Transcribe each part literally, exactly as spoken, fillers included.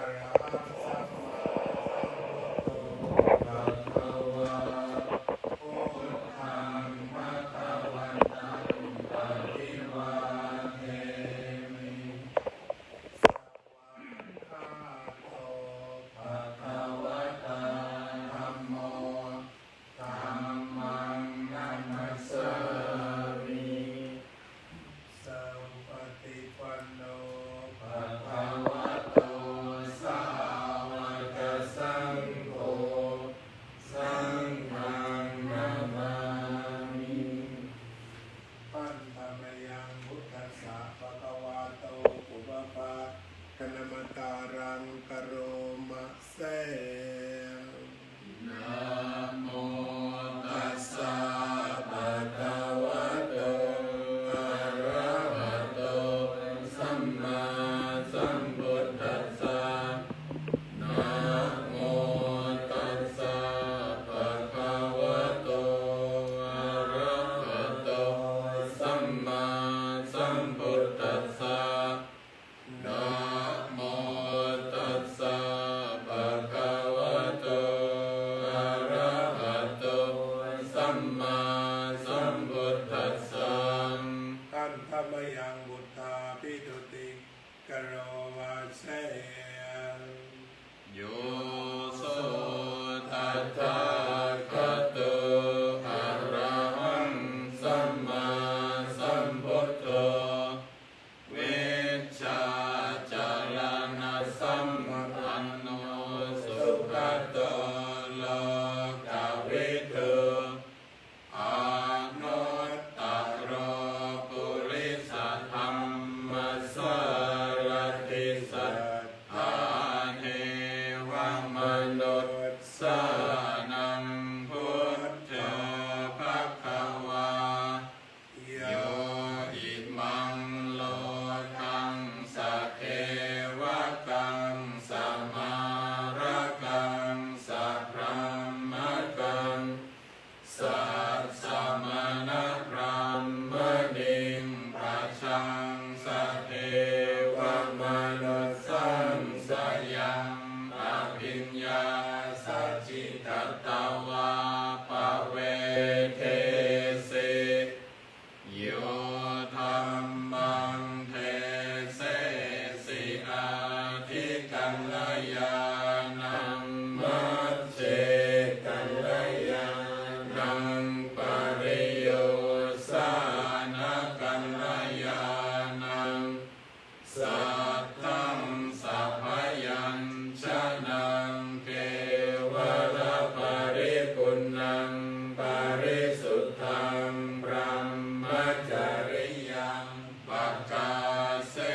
Arahaṃ sammāsambuddho bhagavā, buddhaṃ bhagavantaṃ abhivādemi. Svākkhāto bhagavatā dhammo, dhammaṃ namassāmi. Supaṭipanno bhagavato sāvakasaṅgho, saṅghaṃ namāmi. Handa mayaṃ buddhassa bhagavato pubbabhāganamakāraṃ karoma se. Namo tassa bhagavato arahato sammāsambuddhassa. Namo tassa bhagavato arahato sammāsambuddhassa. Namo tassa bhagavato arahato sammāsambuddhassa. Handa mayaṃ buddhābhistutiṃ karoma se. Yo so tathāgato arahaṃ sammāsambuddho, vijjācaraṇasampanno sugato lokavidū, anuttaro purisadammasārathi satthā devamanussānaṃ buddho bhagavā. Yo imaṃ lokaṃ sadevakaṃ samārakaṃ sabrahmakaṃ sassamaṇabrāhmaṇiṃ pajaṃ sadevamanussānaṃ sayaṃ abhiññā sacchikatvā pavedesi. Yo dhammaṃ desesi ādikalyāṇaṃ majjhekalyāṇaṃ pariyosānakalyāṇaṃ sātthaṃ sabyañjanaṃ kevalaparipuṇṇaṃ parisuddhaṃ brahmacariyaṃ pakāsesi.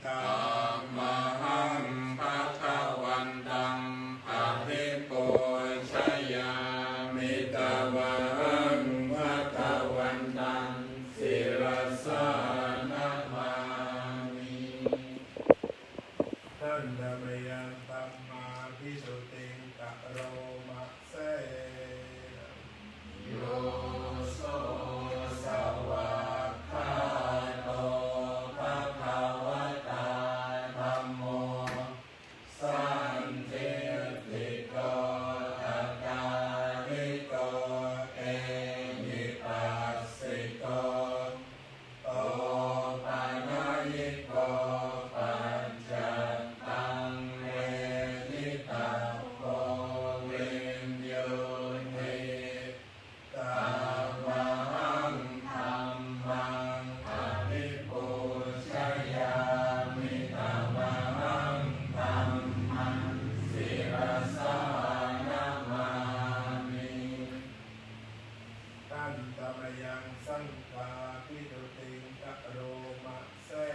Tamahaṃ bhagavantaṃ abhipūjayāmi, tamahaṃ bhagavantaṃ sirasā namāmi. Handa mayaṃ dhammābhistutiṃ karoma se. Yo so svākkhāto bhagavatā dhammo sandiṭṭhiko akāliko ehipassiko opanayiko paccattaṃ veditabbo viññūhi. Tamahaṃ dhammaṃ abhipūjayāmi, tamahaṃ dhammaṃ sirasā namāmi. Handa mayaṃ saṅghābhistutiṃ karoma se.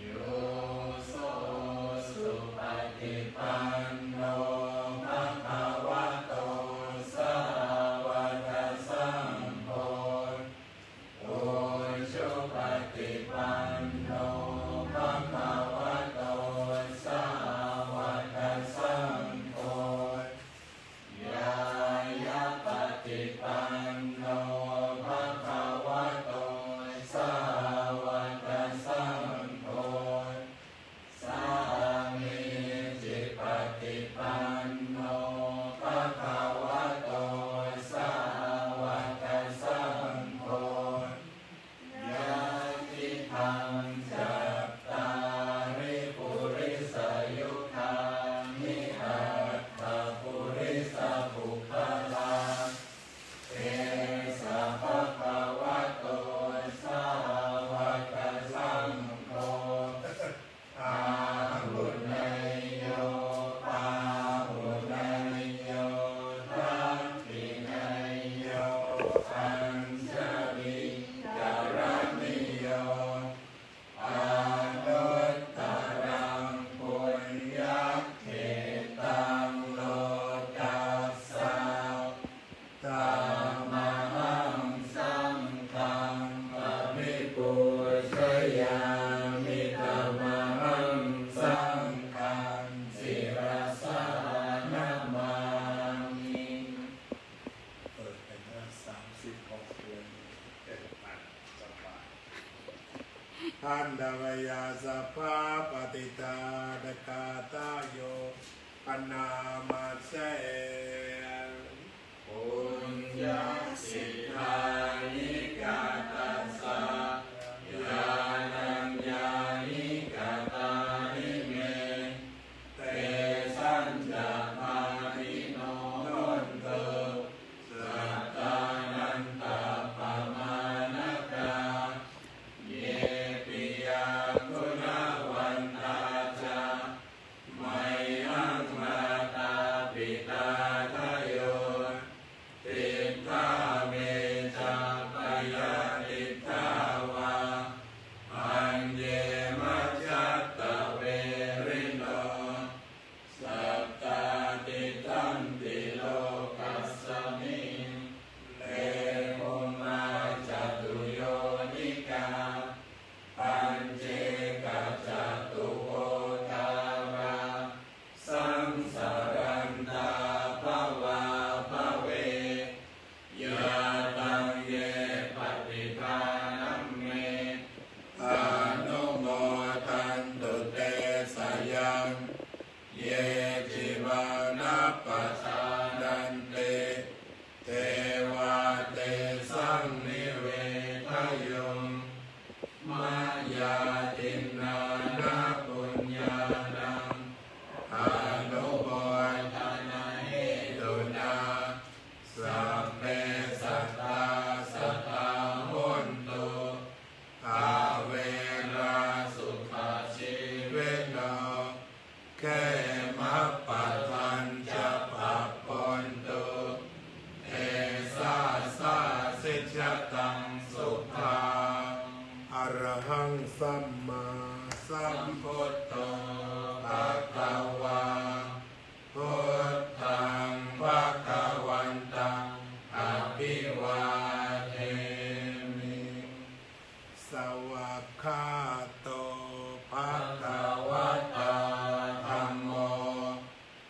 Yo so supaṭipanno bhagavato sāvakasaṅgho, ujupaṭipanno bhagavato sāvakasaṅgho, ñāyapaṭipanno bhagavato sāvakasaṅgho, cattāri purisayugāni aṭṭha purisapuggalā, esa bhagavato sāvakasaṅgho, āhuneyyo pāhuneyyo dakkhiṇeyyo añjalikaraṇīyo, anuttaraṃ puññakkhettaṃ lokassa. Tamahaṃ saṅghaṃ abhipūjayāmi, tamahaṃ saṅghaṃ sirasā namāmi. เปิดเป็นหน้าสามสิบหกเลย เปิดมาสบาย Handa mayaṃ sabbapatitādagāthāyo bhaṇāma se. Puññassidhāni katassa, yānaññāni katāni me, tesañca bhāgino hontu, sattānantappamāṇakā. Ye piyā guṇavantā ca, mayhaṃ mātāpitādāyo, diṭṭhā me ca payādiṭṭhā vā, aññe majjhattaverino, sattā tiṭṭhanti lokasmiṃ. Te bhummā catuyonikā, pañcekacatuvokārā, saṃsarantā bhavābhave, yātaṃ ye paṭibhānaṃ me, anumodantu te sayaṃ. Ye cīvaṃ na pajānanti, devā tesaṃ nivedayuṃ. Mayā dinnāna puññānaṃ, anumodanahetunā, sabbe sattā sadā hontu, averā sukhajīvino. Khemappadañca pabontu, te jāsā sijjhataṃ sukhaṃ. Arahaṃ sammāsambuddho bhagavā, buddhaṃ bhagavantaṃ abhivādemi. Svākkhāto bhagavatā dhammo,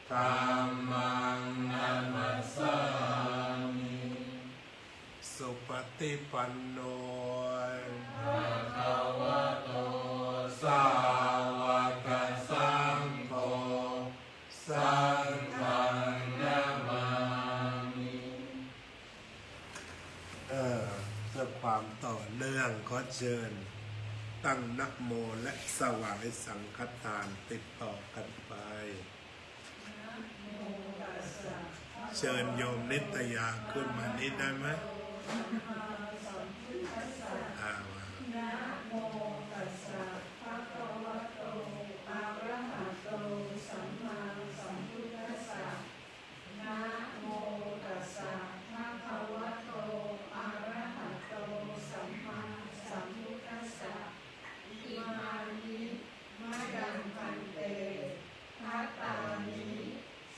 dhammaṃ namassāmi. Supaṭipanno bhagavato sāvakasaṅgho, saṅghaṃ namāmi. เอ่อ เพื่อความต่อเนื่องขอเชิญตั้งนะโมและถวายสังฆทานติดต่อกันไป เชิญโยมนิตยาขึ้นมานี้ได้ไหม อ่า มา Namo tassa bhagavato arahato sammāsambuddhassa. Namo tassa bhagavato arahato sammāsambuddhassa. Imāni mayaṃ bhante bhattāni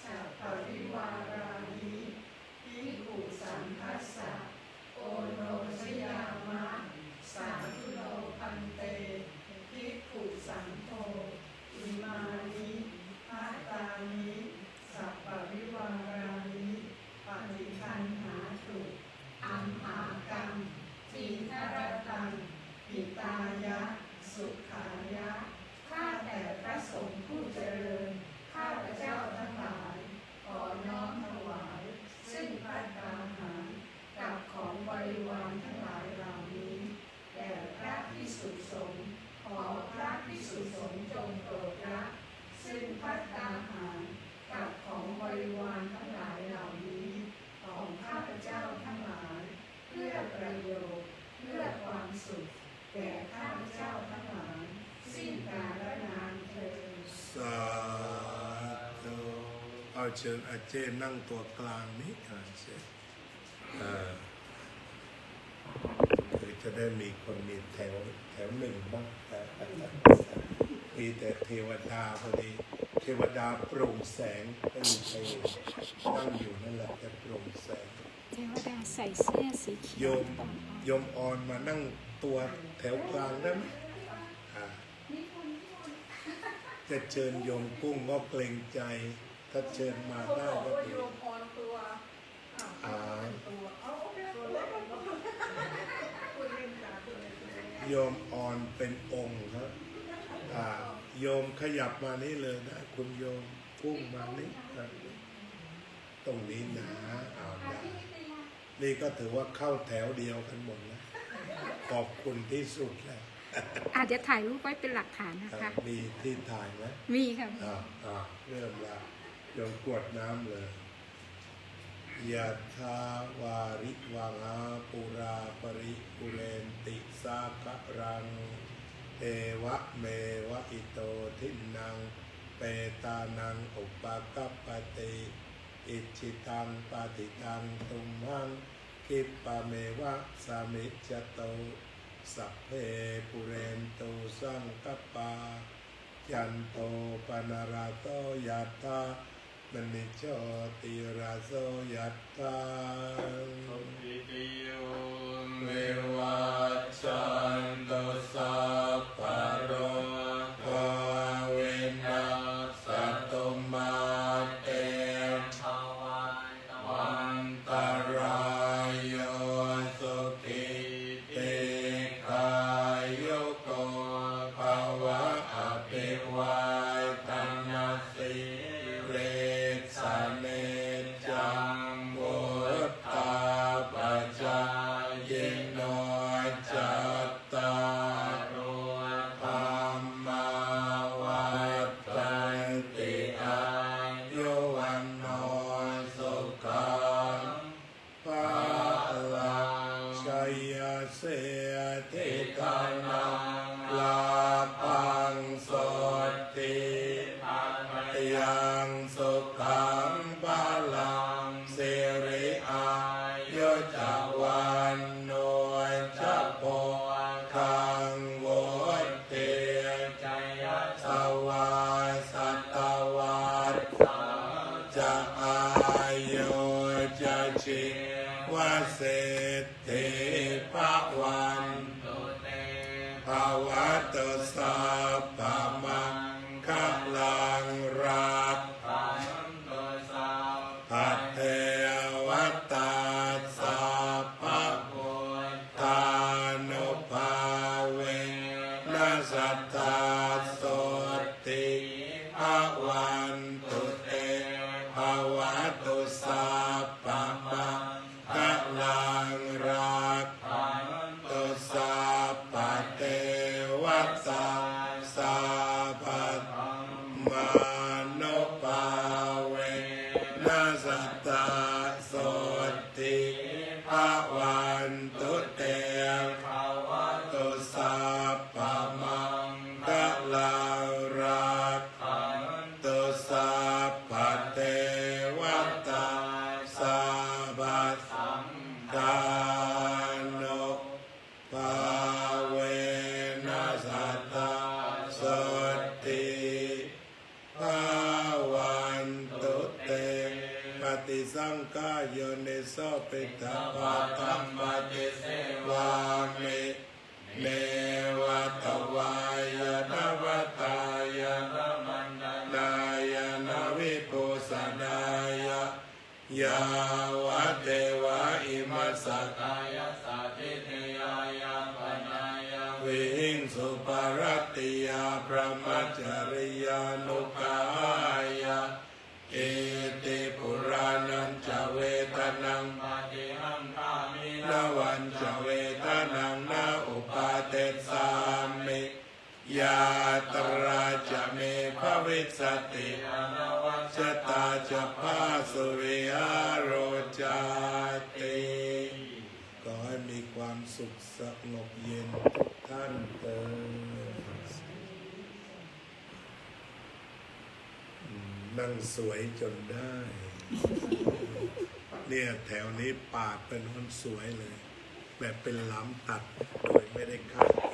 saparivārāni bhikkhusaṅghassa oṇo สงฆ์จงโปรดรับซึ่งภัตตาหารกับของบริวารทั้งหลายเหล่านี้ของข้าพเจ้าทั้งหลาย เพื่อประโยชน์เพื่อความสุขแก่ข้าพเจ้าทั้งหลายสิ้นกาลนานเทอญ สาธุ เอาเชิญอาเจ้นั่งตัวกลางนี้ อาเจ้ อ่า คือจะได้มีคนมีแถว แถวหนึ่งบ้าง มีแต่เทวดาพอดี เทวดาโปร่งแสง ไม่มีใครนั่งอยู่นั่นแหละจะโปร่งแสง เทวดาใส่เสื้อสีเขียว โยม โยมออนมานั่งตัวแถวกลางได้ไหม อ่า จะเชิญโยมกุ้งก็เกรงใจ ถ้าเชิญมาได้ก็ดี โยมออนตัว อ่า โยมออนเป็นองค์ครับ อ่า โยมขยับมานี่เลยนะ คุณโยมกุ้งมานี่ ตรงนี้นะ เอาได้ นี่ก็ถือว่าเข้าแถวเดียวกันหมดแล้ว ขอบคุณที่สุดแล้ว อาจจะถ่ายรูปไว้เป็นหลักฐานนะคะ อ่า มีที่ถ่ายไหม มีค่ะ อ่า อ่า เริ่มละ โยมกรวดน้ำเลย Yathā vārivahā pūrā paripūrenti sāgaraṃ, evameva ito dinnaṃ petānaṃ upakappati. Icchitaṃ patthitaṃ tumhaṃ khippameva samijjhatu. Sabbe pūrentu saṅkappā, cando paṇṇaraso yathā, maṇi jotiraso yathā. Sabbītiyo vivajjantu, sabbarogo vinassatu, mā te bhavatvantarāyo, sukhī dīghāyuko bhava. Abhivādanasīlissa niccaṃ vuḍḍhāpacāyino, cattāro dhammā vaḍḍhanti, āyu vaṇṇo sukhaṃ balaṃ. Jayasiddhi dhanaṃ lābhaṃ, sotthi bhāgyaṃ sukhaṃ balaṃ, siri āyu ca vaṇṇo ca, bhogaṃ vuḍḍhī ca yasavā, satavassā ca āyū ca, jīvasiddhī bhavantu te. Bhavatu sabbamaṅgalaṃ, rakkhantu sabbadevatā, sabbabuddhānubhāvena, sadā sotthī bhavantu te. Bhavatu sabbamaṅgalaṃ, rakkhantu sabbadevatā, sabbadhammānubhāvena, sadā sotthī bhavantu te. Bhavatu sabbamaṅgalaṃ, rakkhantu sabbadevatā, sabbasaṅghānubhāvena, sadā sotthī bhavantu te. Paṭisaṅkhā yoniso piṇḍapātaṃ paṭisevāmi, neva davāya na madāya na maṇḍanāya na vibhūsanāya, yāvadeva imassa kāyassa ṭhitiyā yāpanāya vihiṃsuparatiyā brahmacariyānuggahāya, iti purāṇañca vedanaṃ paṭihaṅkhāmi, navañca vedanaṃ na uppādessāmi, yātrā anavajjatā ca phāsuvihāro cāti. ขอให้มีความสุขสงบเย็นทุกท่านเตอญ อืม นั่งสวยจนได้ เนี่ยแถวนี้ปาดเป็นคนสวยเลย แบบเป็นหลามตัดโดยไม่ได้คาดคิด